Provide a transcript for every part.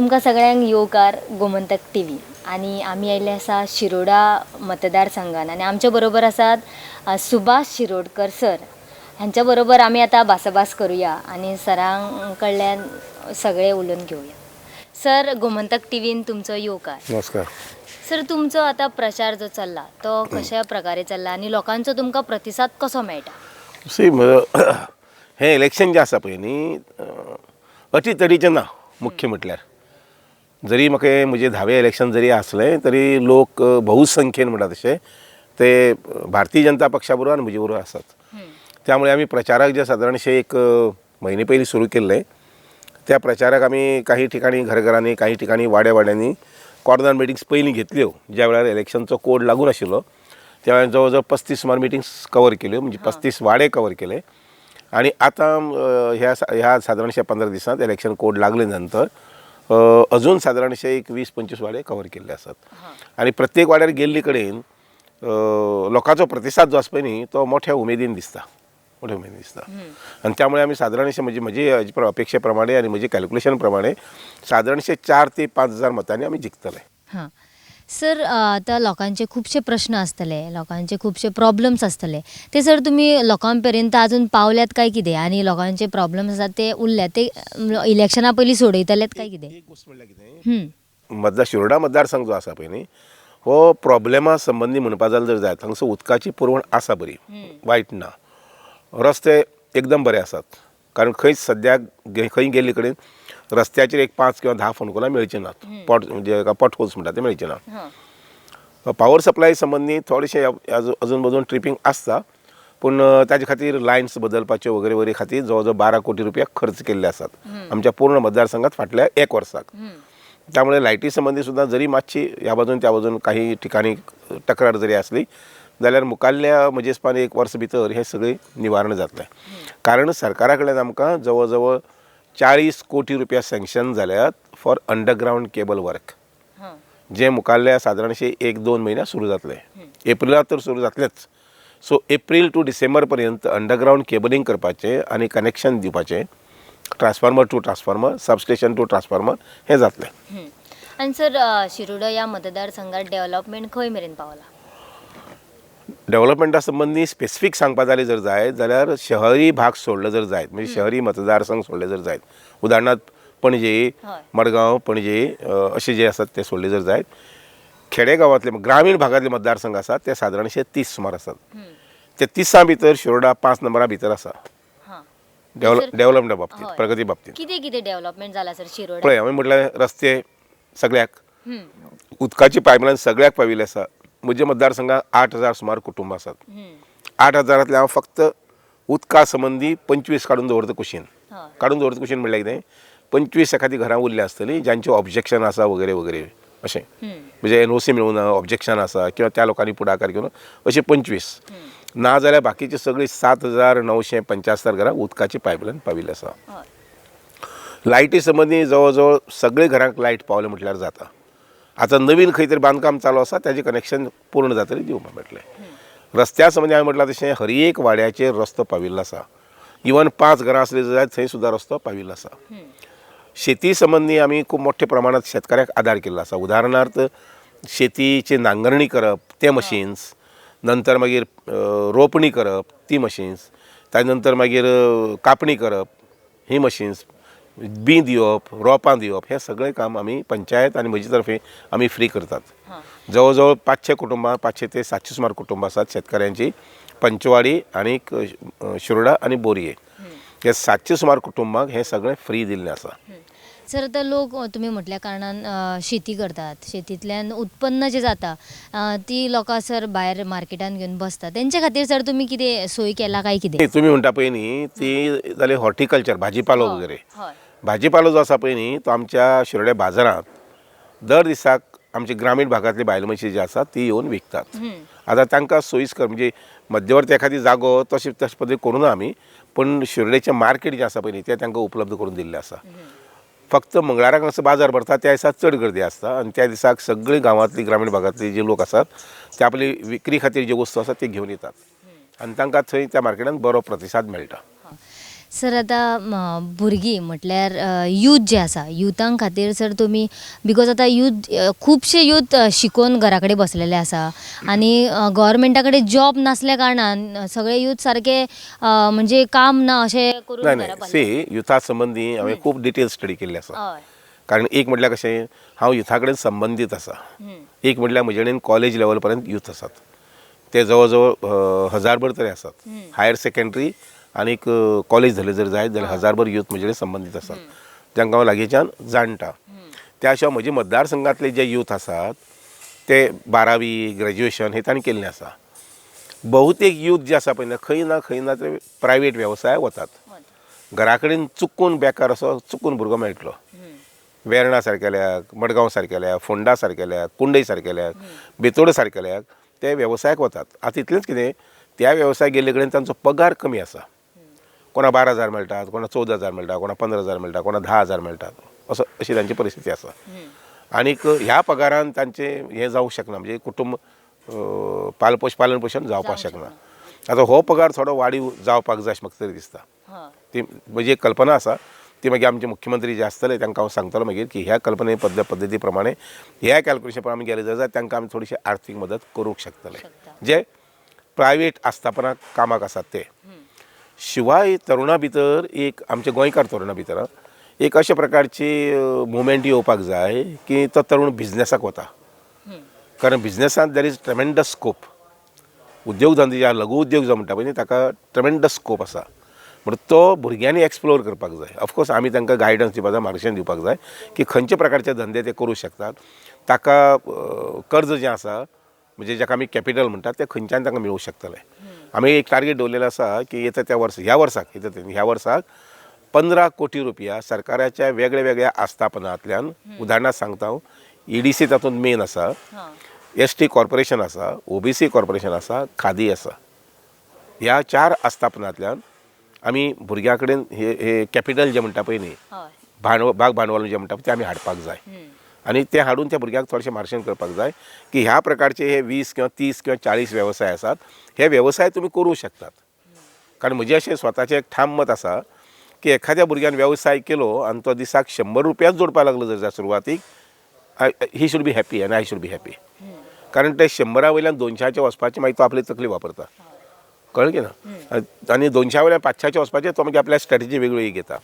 तुमकां सगळ्यांक येवकार गोमंतक टीव्ही आनी आमी आयिल्ले आसा शिरोडा मतदारसंघान आनी आमच्या बरोबर आसात सुभाष शिरोडकर सर. हांच्या बरोबर आमी आतां भासाभास करुया आनी सरां कडल्यान सगळें उलोवन घेवया. सर, गोमंतक टीव्हीन तुमचो येवकार. नमस्कार. सर, तुमचो आतां प्रचार जो चल्ला तो कशा प्रकारे चल्ला आनी लोकांचो तुमकां प्रतिसाद कसो मेळटा? सी, हें इलेक्शन जें आसा पळय न्ही, अटीतटीचें ना. मुख्य म्हटल्यार जरी म्हाका हें म्हजें धावें इलेक्शन जरी आसलें तरी लोक बहुसंख्येन म्हणटा तशें ते भारतीय जनता पक्षा बरोबर आनी म्हजे बरोबर आसात. त्यामुळे आमी प्रचाराक जे सादारणशे एक म्हयने पयलीं सुरू केल्लें, त्या प्रचाराक आमी काही ठिकाणी घरघरांनी, काही ठिकाणी वाड्या वाड्यांनी कॉर्नर मिटिंग्स पयलीं घेतल्यो. ज्या वेळार इलेक्शनचो कोड लागू नाशिल्लो त्या वेळार जवळ जवळ 35 सुमार मिटिंग्स कवर केल्यो, म्हणजे 35 वाडे कवर केले. आनी आतां ह्या ह्या सादारणशे 15 दिसांत इलेक्शन कोड लागले नंतर अजून सादारणशे एक 20-25 वाडे कवर केल्ले आसात. आनी प्रत्येक वाड्यार गेल्ले कडेन लोकांचो प्रतिसाद जो आसा पळय न्ही, तो मोठ्या उमेदीन दिसता, मोठ्या उमेदीन दिसता. आनी त्यामुळे आमी सादारणशे म्हजी म्हजी हेजे अपेक्षे प्रमाणे आनी म्हजी कॅल्कुलेशन प्रमाणे सादारणशे 4 ते 5 हजार मतांनी आमी जिखतले. हां सर, आतां लोकांचे खुबशे प्रश्न आसतले, लोकांचे खुबशे प्रॉब्लम्स आसतले, ते सर तुमी लोकां पर्यंत अजून पावल्यात काय कितें? आनी लोकांचे प्रॉब्लम्स आसात ते उरल्यात ते इलेक्शना पयलीं सोडयतलेत काय कितें? एक गोश्ट म्हणल्यार कितें, मतदार शिरोडा मतदारसंघ जो आसा पळय न्ही, हो प्रॉब्लेमा संबंदी म्हणपा जाल्यार जर जायत, हांगसर उदकाची पुरवण आसा बरी, वायट ना. रस्ते एकदम बरे आसात, कारण खंयच सद्याक खंय गेल्ले कडेन रस्त्याचेर एक 5 किंवा 10 फोंडकुलां मेळची नात, पॉट म्हणजे पॉट होल्स म्हणटा ते मेळचे ना. पावर सप्लाय संबंदी थोडेशे अजून मजून ट्रिपींग आसता, पूण ताजे खातीर लायन्स बदलपाच्यो वगैरे वगैरे खातीर जवळ जवळ 12 कोटी रुपया खर्च केल्ले आसात आमच्या पूर्ण मतदारसंघात फाटल्या एक वर्साक. त्यामुळे लायटी संबंदी सुद्दां जरी मातशी ह्या बाजून त्या बाजून काही ठिकाणी तक्रार जरी आसली जाल्यार मुखाल्ल्या म्हजे हिसपान एक वर्स भितर हें सगळें निवारण जातलें. कारण सरकारा कडल्यान आमकां जवळ जवळ 40 कोटी रुपया सँक्शन जाल्यात फॉर अंडरग्रावंड केबल वर्क, जें मुखाल्ल्या सादारणशे 1-2 म्हयन्याक सुरू जातलें. एप्रिलांत तर सुरू जातलेंच. सो एप्रील टू डिसेंबर पर्यंत अंडरग्रावंड केबलिंग करपाचें आनी कनेक्शन दिवपाचें, transformer to transformer, substation to transformer हें जातलें. आनी सर, शिरोडा ह्या मतदारसंघात डेव्हलपमेंट खंय मेरेन पावला? डेव्हलपमेंटा संबंदी स्पेसिफीक सांगपा जालें जर जायत जाल्यार शहरी भाग सोडलो जर जायत, म्हणजे शहरी मतदारसंघ सोडले जर जायत, उदाहरणार्थ पणजे, मडगांव, पणजे अशे जे आसात ते सोडले जर जायत, खेडेगांवांतले ग्रामीण भागांतले मतदारसंघ आसात ते सादारणशे 30 सुमार आसात. ते 30 भितर शिरोडा 5 नंबरा भितर आसा डेव्हलपमेंटा बाबतींत, प्रगती बाबतींत. कितें कितें डेव्हलपमेंट जाला सर शिरोडा? पळय, हांवें म्हटलें रस्ते सगळ्याक, उदकाची पायपलायन सगळ्याक पाविल्ली आसा. म्हज्या मतदारसंघात 8,000 सुमार कुटुंबां आसात. 8,000 हांव फक्त उदका संबंदी 25 काडून दवरता कुशीन. काडून दवरता कुशीन म्हणल्यार कितें, 25 एखादी घरां उरल्या आसतलीं ज्यांचें ऑब्जेक्शन आसा वगैरे वगैरे अशें, म्हणजे एनओसी मेळूं ना, ऑब्जेक्शन आसा किंवा त्या लोकांनी फुडाकार घेवन अशें 25 ना जाल्यार बाकीची सगळीं 7,975 घरां उदकाची पायपलायन पाविल्ली आसा. लायटी संबंदी जवळ जवळ सगळे घरांक लायट पावले म्हटल्यार जाता. आतां नवीन खंय तरी बांदकाम चालू आसा ताजें कनेक्शन पूर्ण जातलें दिवपाक मेळटलें. रस्त्या संबंदी हांवें म्हटलां तशें हर एक वाड्याचेर रस्तो पाविल्लो आसा. इवन 5 घरां आसलीं जाल्यार थंय सुद्दां रस्तो पाविल्लो आसा. शेती संबंदी आमी खूब मोठ्या प्रमाणांत शेतकाऱ्याक आदार केल्लो आसा. उदाहरणार्थ शेतीची नांगरणी करप ते मशीन्स, नंतर मागीर रोपणी करप ती मशीन्स, ताजे नंतर मागीर कापणी करप ही मशीन्स, बीं दिवप, रोपां दिवप, हें सगळें काम आमी पंचायत आनी म्हजे तर्फे आमी फ्री करतात. जवळ जवळ 500 कुटुंबां, 500 ते 700 सुमार कुटुंबां आसात शेतकाऱ्यांची, पंचवाडी आनी शिरोडा आनी बोरये, हे 700 सुमार कुटुंबांक हें सगळें फ्री दिल्लें आसा. सर, आतां लोक तुमी म्हटल्या कारणान शेती करतात, शेतींतल्यान उत्पन्न जें जाता ती लोकां सर भायर मार्केटान घेवन बसतात, तेंचे खातीर सर तुमी कितें सोय केला काय कितें? तुमी म्हणटा पळय न्ही ती जाली हॉर्टिकल्चर, भाजीपालो वगैरे. भाजीपालो जो आसा पळय न्ही तो आमच्या शिरोड्या बाजारांत दर दिसाक आमच्या ग्रामीण भागांतली बायल मनशां जी आसा ती येवन विकतात. आतां तांकां सोयीस्कर म्हणजे मध्यवर्ती एखादी जागो तशें तशे पद्दतीन करूं ना आमी, पूण शिरोडेचें मार्केट जें आसा पळय न्ही तें तांकां उपलब्ध करून दिल्लें आसा. फक्त मंगळाराक असो बाजार भरता त्या दिसा चड गर्दी आसता आनी त्या दिसाक सगळी गांवांतली ग्रामीण भागांतली जे लोक आसात ते आपली विक्री खातीर ज्यो वस्तू आसात ते घेवन येतात आनी तांकां थंय त्या मार्केटान बरो प्रतिसाद मेळटा. सर आतां भुरगीं म्हटल्यार यूथ जे आसा, युथां खातीर सर तुमी, because आतां यूथ खुबशे यूथ शिकून घरा कडेन बसलेले आसा आनी गव्हर्मेंटा कडेन जॉब नासल्या कारणान सगळे यूथ सारके म्हणजे काम ना अशें करून नाही घरा नाही, बसले. सी, युथा संबंदी हांवें खूब डिटेल स्टडी केल्ली आसा. कारण एक म्हटल्यार कशें, हांव युथा कडेन संबंदीत आसा. एक म्हटल्यार म्हजे कडेन कॉलेज लेवल पर्यंत यूथ आसात, ते जवळ जवळ हजारभर तरी आसात. हायर सेकंडरी आनीक कॉलेज जाले जर जायत जाल्यार हजारभर यूथ म्हजे कडेन संबंदीत आसात, तांकां हांव लागींच्यान जाणटा. त्या शिवाय म्हजे मतदारसंघातले जे यूथ आसात ते 12वी, ग्रेज्युएशन हे तांणी केल्लें आसा. बहुतेक यूथ जे आसा पळय खंय ना खंय ना ते प्रायवेट वेवसाय वतात. घरा कडेन चुकून बेकार असो चुकून भुरगो मेळटलो, वेर्णा सारकेल्याक, मडगांव सारकेल्याक, फोंडा सारकेल्याक, कुंडय सारकेल्याक, बेतोड सारकेल्याक ते वेवसायाक वतात. आतां इतलेंच कितें, त्या वेवसाय गेल्ले कडेन तांचो पगार कमी आसा. कोणा 12,000 मेळटात, कोणा 14,000 मेळटा, कोणा 15,000 मेळटा, कोणा 10,000 मेळटात, असो अशी तांची परिस्थिती आसा. आनीक ह्या पगारान तांचें हें जावंक शकना, म्हणजे कुटुंब पालपोश पालन पोशण जावपाक शकना. आतां हो पगार थोडो वाडीव जावपाक जाय अशें म्हाका तरी दिसता. ती म्हजी एक कल्पना आसा, ती मागीर आमचे मुख्यमंत्री जे आसतले तांकां हांव सांगतलो मागीर की ह्या कल्पने पद्दती प्रमाणे, ह्या कॅल्कुलेशन प्रमाणे गेले जाल्यार तांकां आमी थोडीशी आर्थीक मदत करूंक शकतले, जे प्रायवेट आस्थापनां कामाक आसात ते. शिवाय तरुणा भितर एक, आमच्या गोंयकार तरुणा भितर एक अशा प्रकारची मुवमेंट येवपाक जाय की तो तरुण बिजनेसाक वता. कारण बिजनेसांत there is tremendous scope. उद्योगधंदे जे लघु उद्योग जो म्हणटा पळय न्ही, ताका ट्रेमेंडस स्कोप आसा. म्हणून तो भुरग्यांनी एक्सप्लोर करपाक जाय. ऑफकोर्स आमी तांकां गायडन्स दिवपाक जाय, मार्गदर्शन दिवपाक जाय की खंयच्या प्रकारचे धंदे ते करूं शकतात. ताका कर्ज जें आसा, म्हणजे जाका आमी कॅपिटल म्हणटात, तें खंयच्यान तांकां मेळूंक शकतलें. आमी एक टार्गेट दवरलेलें आसा की येता त्या वर्सा, ह्या वर्साक, येता ते ह्या वर्साक 15 कोटी रुपया सरकाराच्या वेगळ्या वेगळ्या आस्थापनांतल्यान, उदाहरणार्थ सांगता हांव, ईडीसी तातूंत मेन आसा, एसटी कॉर्पोरेशन आसा, ओबीसी कॉर्पोरेशन आसा, खादी आसा. ह्या 4 आस्थापनांतल्यान आमी भुरग्यां कडेन हे हे कॅपिटल जें म्हणटा पळय न्ही, भाग भांडवल जें म्हणटा तें आमी हाडपाक जाय. आनी तें हाडून त्या भुरग्यांक थोडेशें मार्गदर्शन करपाक जाय की ह्या प्रकारचे हे 20 किंवा 30 किंवा 40 वेवसाय आसात, हे वेवसाय तुमी करूं शकतात. कारण म्हजें अशें स्वताचें एक ठाम मत आसा की एखाद्या भुरग्यान वेवसाय केलो आनी तो दिसाक 100 रुपयाच जोडपाक लागलो जर जाल्यार सुरवातीक, he should be happy आनी I should be happy. कारण ते 100 वयल्यान 200 वचपाचें मागीर तो आपली तकली वापरता, कळ्ळें की ना. आनी 200 वयल्यान 500 वचपाचें तो मागीर आपल्या स्ट्रेटजी वेगळी घेता.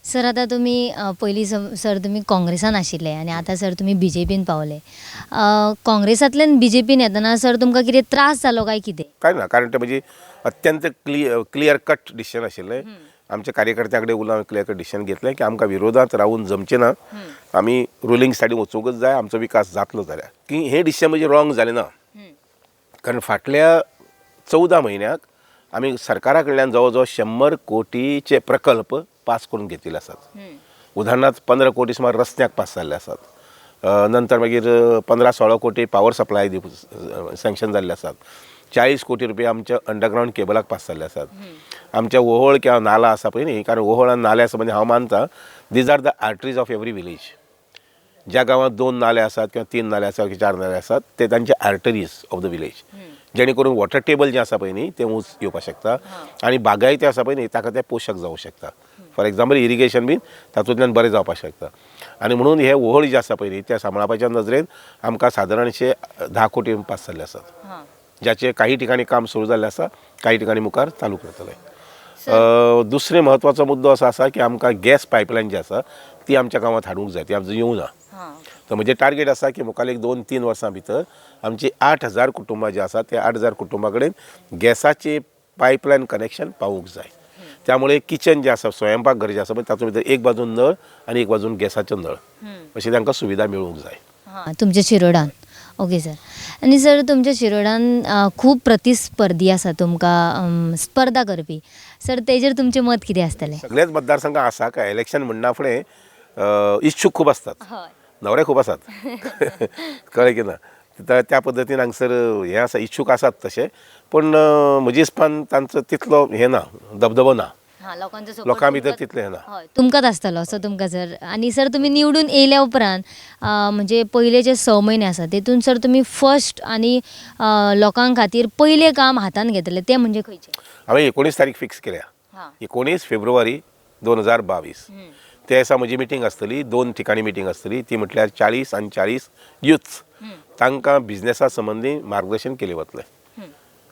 सर आतां तुमी पयलीं सर तुमी काँग्रेसान आशिल्ले आनी आतां सर तुमी बीजेपीन पावले. काँग्रेसांतल्यान बीजेपीन येतना सर तुमकां कितें त्रास जालो काय कितें? काय ना, कारण तें म्हजी अत्यंत क्लियर कट डिसिजन आशिल्लें. आमच्या कार्यकर्त्यां कडेन उलोवन क्लियर कट डिसिजन घेतलें की आमकां विरोधांत रावून जमचें ना, आमी रुलींग सायडीन वचूंकच जाय, आमचो विकास जातलो जाल्यार. की हें डिसिजन म्हजें रॉंग जालें ना, कारण फाटल्या 14 म्हयन्याक आमी सरकारा कडल्यान जवळ जवळ 100 कोटीचे प्रकल्प पास करून घेतिल्ले आसात. उदाहरणार्थ 15 कोटी सुमार रस्त्याक पास जाल्ले आसात, नंतर मागीर 15-16 कोटी पावर सप्लाय सँक्शन जाल्ले आसात, 40 कोटी रुपया आमच्या अंडरग्रावंड केबलाक पास जाल्ले आसात. आमच्या ओहोळ किंवा नाला आसा पळय न्ही, कारण ओहोळ आनी नाल्या संबंदी हांव मानता these are the arteries of every village. ज्या गांवांत 2 नाले आसात किंवा 3 नाले आसात किंवा 4 नाले आसात ते तांचे आर्टरीज ऑफ the village, जेणे करून वॉटर टेबल जें आसा पळय न्ही तें उंच येवपाक शकता आनी बागायती आसा पळय न्ही ताका तें पोशक जावंक शकता. फॉर एग्जाम्पल इरिगेशन बीन तातूंतल्यान बरें जावपाक शकता. आनी म्हणून हे ओहोळ जे आसा पळय न्ही त्या सांबाळपाच्या नदरेन आमकां सादारणशे 10 कोटी पास जाल्ले आसात, ज्याचे काही ठिकाणी काम सुरू जाल्लें आसा, काही ठिकाणी मुखार चालू करतले. दुसरें म्हत्वाचो मुद्दो असो आसा की आमकां गॅस पायपलायन जी आसा ती आमच्या गांवांत हाडूंक जाय, ती आमकां येवंक ना. तर म्हजें टार्गेट आसा की मुखार एक 2-3 वर्सां भितर आमची 8,000 कुटुंबां जी आसा त्या 8,000 कुटुंबां कडेन गॅसाची पायपलायन कनेक्शन पावूंक जाय. त्यामुळे किचन जें आसा, स्वयंपाक घर जें आसा पळय तातूंत भितर एक बाजून नळ आनी एक बाजून गॅसाचो नळ अशी तांकां सुविधा मेळूंक जाय. तुमच्या शिरोडान. Okay sir. आनी सर तुमच्या शिरोडान खूब प्रतिस्पर्धी आसा तुमकां स्पर्धा करपी, सर तेजेर तुमचें मत कितें आसतलें? सगळेच मतदारसंघ आसा काय इलेक्शन म्हणना फुडें इच्छूक खूब आसतात, नवरे खूब आसात, कळ्ळें की ना. त्या पद्दतीन हांगसर हें आसा, इच्छूक आसात तशें, पूण म्हज्या हिसपान तांचो तितलो हें ना, दबदबो ना, लोकां भितर तितलें हें ना. तुमकांच आसतलो असो तुमकां सर. आनी सर तुमी निवडून येयल्या उपरांत म्हणजे पयले जे 6 म्हयने आसा तेतून सर तुमी फर्स्ट आनी लोकां खातीर पयलें काम हातान घेतलें तें म्हणजे खंयचें? हांवें 19 तारीख फिक्स केल्या. 19 फेब्रुवारी 2022 त्या दिसा म्हजी मिटींग आसतली. 2 ठिकाणी मिटींग आसतली, ती म्हटल्यार 40 आनी 40 युथ्स, तांकां बिजनेसा संबंदी मार्गदर्शन केलें वतलें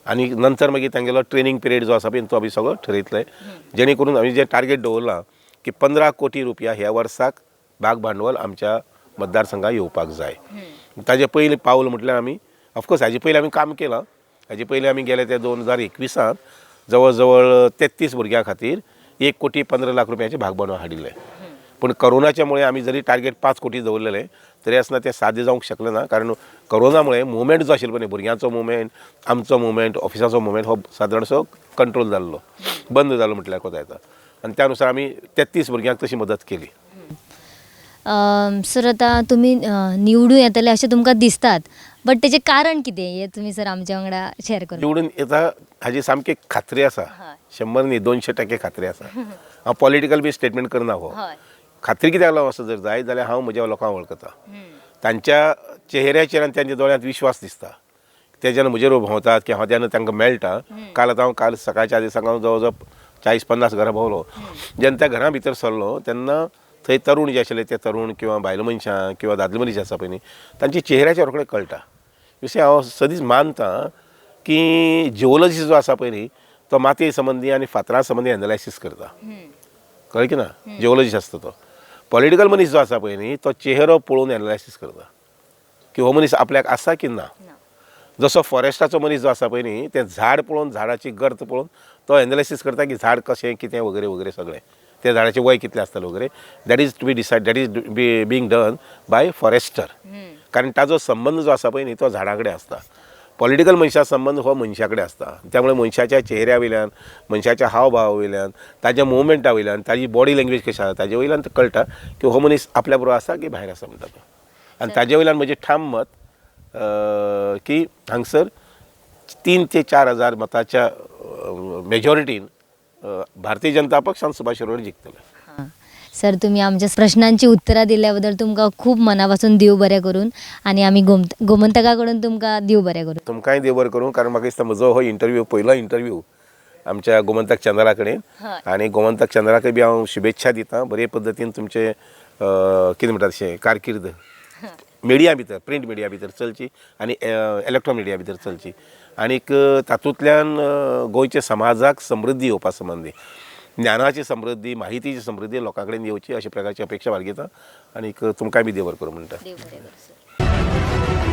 आनी नंतर मागीर तांगेलो ट्रेनींग पिरियड जो आसा पळय तो आमी सगळो ठरयतले, जेणे करून आमी जें टार्गेट दवरलां की 15 कोटी रुपया ह्या वर्साक भाग भांडवल आमच्या मतदारसंघात येवपाक जाय. ताजें पयलें पावल म्हटल्यार आमी ऑफकोर्स हाजे पयलीं आमी काम केलां. हाजे पयलीं आमी गेले ते 2021 जवळ जवळ 33 भुरग्यां खातीर 1 कोटी 15 लाख रुपयाचें भाग भांडवल हाडिल्लें. पूण करोनाच्या मुळे आमी जरी टार्गेट 5 कोटी दवरलेलें तरी आसतना तें साध्य जावंक शकलें ना, कारण करोनामुळे मुवमेंट जो आशिल्लो पळय भुरग्यांचो मुवमेंट, आमचो मुवमेंट, ऑफिसाचो मुवमेंट हो सादारणसो कंट्रोल जाल्लो, बंद जालो म्हटल्यार कोता येता. आनी त्या नुसार आमी 33 भुरग्यांक तशी मदत केली. सर आतां तुमी निवडून येतले अशें तुमकां दिसतात, बट तेजें कारण कितें हें तुमी सर आमच्या वांगडा शेअर करूं. निवडून येता हाजी सामकी खात्री आसा, 100 न्ही 200% खात्री आसा. हांव पॉलिटिकल बी स्टेटमेंट करना हो. खात्री कित्याक लागून आसा जर जाय जाल्यार हांव म्हज्या लोकांक वळखता, तांच्या चेहऱ्याचेर आनी तांच्या दोळ्यांत विश्वास दिसता. ते जेन्ना म्हजेर भोंवतात की हांव जेन्ना तांकां मेळटा, काल आतां हांव काल सकाळच्या दिसांक हांव जवळ जवळ 40-50 घरां भोंवलो. जेन्ना त्या घरां भितर सरलो तेन्ना थंय तरूण जे आशिल्ले ते तरूण किंवा बायल मनशां किंवा दादले मनीस आसा पळय न्ही, तांच्या चेहऱ्याचेर रोखडें कळटा. विशय हांव सदींच मानता की जिओलॉजी जो आसा पळय न्ही तो मातये संबंदी आनी फातरां संबंदी एनालायसीस करता, कळ्ळें की ना. जिओलॉजिस्ट आसता तो. पॉलिटिकल मनीस जो आसा पळय न्ही तो चेहरो पळोवन एनालायसीस करता की हो मनीस आपल्याक आसा की ना. जसो फॉरेस्टाचो मनीस जो आसा पळय न्ही तें झाड पळोवन, झाडाची गर्त पळोवन तो एनालायसीस करता की झाड कशें कितें वगैरे वगैरे सगळें, त्या झाडाचें वय कितलें आसतलें वगैरे. That is to be decide, that is being done by forester. कारण ताजो संबंद जो आसा पळय न्ही तो झाडां कडेन आसता. पॉलिटिकल मनशा संबंद हो मनशा कडेन आसता. त्यामुळे मनशाच्या चेहऱ्या वयल्यान, मनशाच्या हावभावा वयल्यान, ताज्या मुवमेंटा वयल्यान, ताजी बॉडी लँग्वेज कशी आसा ताजे वयल्यान कळटा की हो मनीस आपल्या बरोबर आसा की भायर आसा म्हणटा तो. आनी ताजे वयल्यान म्हजें ठाम मत की हांगसर 3 ते 4 हजार मताच्या मेजॉरिटीन भारतीय जनता पक्ष आनी सुभाष शिरोडकर जिखतले. सर तुम्ही आमच्या प्रश्नांची उत्तरां दिल्याबद्दल तुमकां खूब मनापासून देव बरें करून, आनी आमी गोमंतका कडून तुमकां देव बरें करूं. तुमकांय देव बरें करूं, कारण म्हाका दिसता म्हजो हो इंटरव्यू पयलो इंटरव्यू आमच्या गोमंतक चॅनला कडेन, आनी गोमंतक चॅनलाकय बी हांव शुभेच्छा दिता. बरे पद्दतीन तुमचें कितें म्हणटा तशें कारकीर्द मिडिया भितर, प्रिंट मिडिया भितर चलची आनी इलेक्ट्रॉनिक मिडिया भितर चलची, आनीक तातूंतल्यान गोंयच्या समाजाक समृद्धी येवपा संबंदी ज्ञानाची समृद्धी, माहितीची समृद्धी लोकां कडेन येवची अशा प्रकारची अपेक्षा बाळगिता आनीक तुमकांय बी देव बरें करूं म्हणटा. देव बरें करूं सर.